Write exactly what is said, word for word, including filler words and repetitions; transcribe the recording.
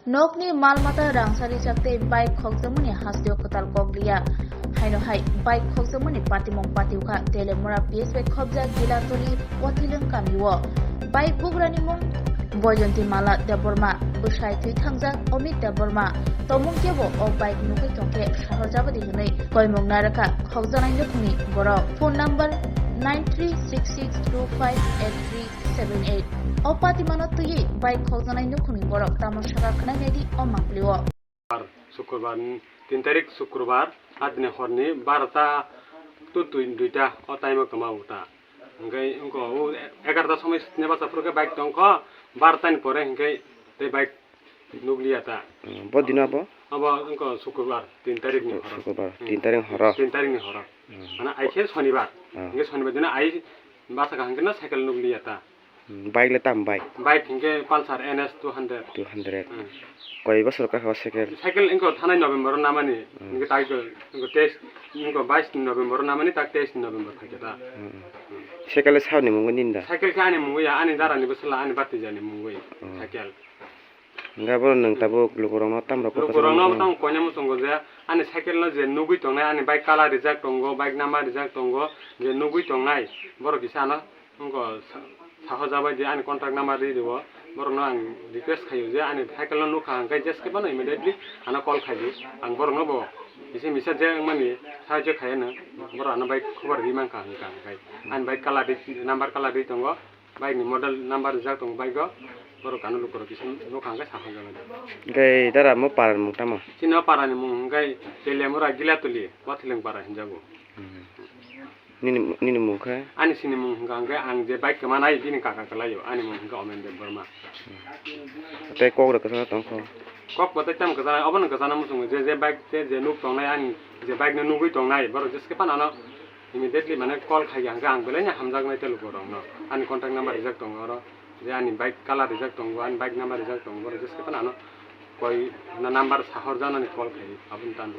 Nokni mal mata rangchak rijak tei bike khokjakmani hasteo kwtal kok liya. Haino hai bike khokjakmani patimung patio kha Telemura P S bai khobjak Gilatoli Wathilwng kamio. Bike bugrani mung Boyonti Mala Debbarma, bwsai thwi thangjak Omit Debbarma. Tongmung kebo o bike nugwi tongkhe sahorjabadi hwnwi koimung nairwkha khokjaknai nukhungni borok. Phone number nine three six six two five eight three seven eight. O patimano twiwi bike khokjaknai nukhungni borok tamo sakha khwnai naidi o mangpilio. Sukurbar, tin tarik Sukurbar, adini horni barota to dui, duita o time o kwma uta. Hwnkhe wngkha o egarota somoi sini basa phuru khe bike tongkho, barota ni pore hwnkhe tei bike nukliya ta. Hmm, bo dino abo? Abo wngkha Sukurbar, tin tarik ni horo. Sukurbar, hmm, tin tarik horo. Tin tarik ni horo. Hmm. Mana ai khe Sonibar. Hmm. Hwnkhe Sonibar dino ai basa kaham khe no cycle nukliya ta. Hmm, bike le tam bike? Bike hwnkhe Pulsar N S two hundred. Two hundred. Hmm. Koi bosor kha o cycle? Cycle wngkha thanai November o namani. Hmm. Hwnkhe tai to, wngkha teis, wngkha bais ni November o namani, tak teis ni November phaikha ta. Hmm. Cycle le saboni mungwi nini da? Cycle khe ani mungwi ya, ani dara ni bwsala, ani bhatija ni mungwi. Hmm. Cycle. Hwnkhe abo nwng tabuk lukurokno tamrok kok lukurokno kwchangma tamo koina muchungo je ani cycle no je nugwi tongnai, ani bike colour rijak tongo, bike number rijak tongo, je nugwi tongnai borok kisa ano wngkha sa-, sahojabai di ani contact number ri rio, borokno ang request khaio je ani cycle no nukha hwnkhe jeske phano immediately ano call khaidi, ang borokno bo kisa misa je wngmani sahajyo khaiya no, borok ano bike khobor ri mankha hwnkha hwnkhe ani bike colour ri, number colour ri tongo. Bike ni model number rijak tongo bike o. Borok ano lukurok kisa nukha hwnkhe saha jagani. Hwnkhe dara mo para ni mung tamo? Chini o para ni mung hwnkhe Telemura Gilatuli, Wathilwng para hinjago. Hmm. Nini, nini mung khe? Ani sini mung hwnkha hwnkhe ang je bike kwmanai bini kaka kwlaio, ani mung hwnkhe Omen Debbarma. Tei kok rok kwchangma tongkho? Kok bo tei tamo kwchana, obono kwchana muchungo je, je bike je, je nuk tongnai ani je bike no nugwi tongnai borok jeske phano ano immediately mane call khai hwnkhe ang belai no hamjaknai tei lukurokno. Ani contact number rijak tongo oro. Je ani bike colour rijak tongo, ani bike number rijak tongo, borok jeske phano ano koi na number sahorjaknani call khai aboni tano.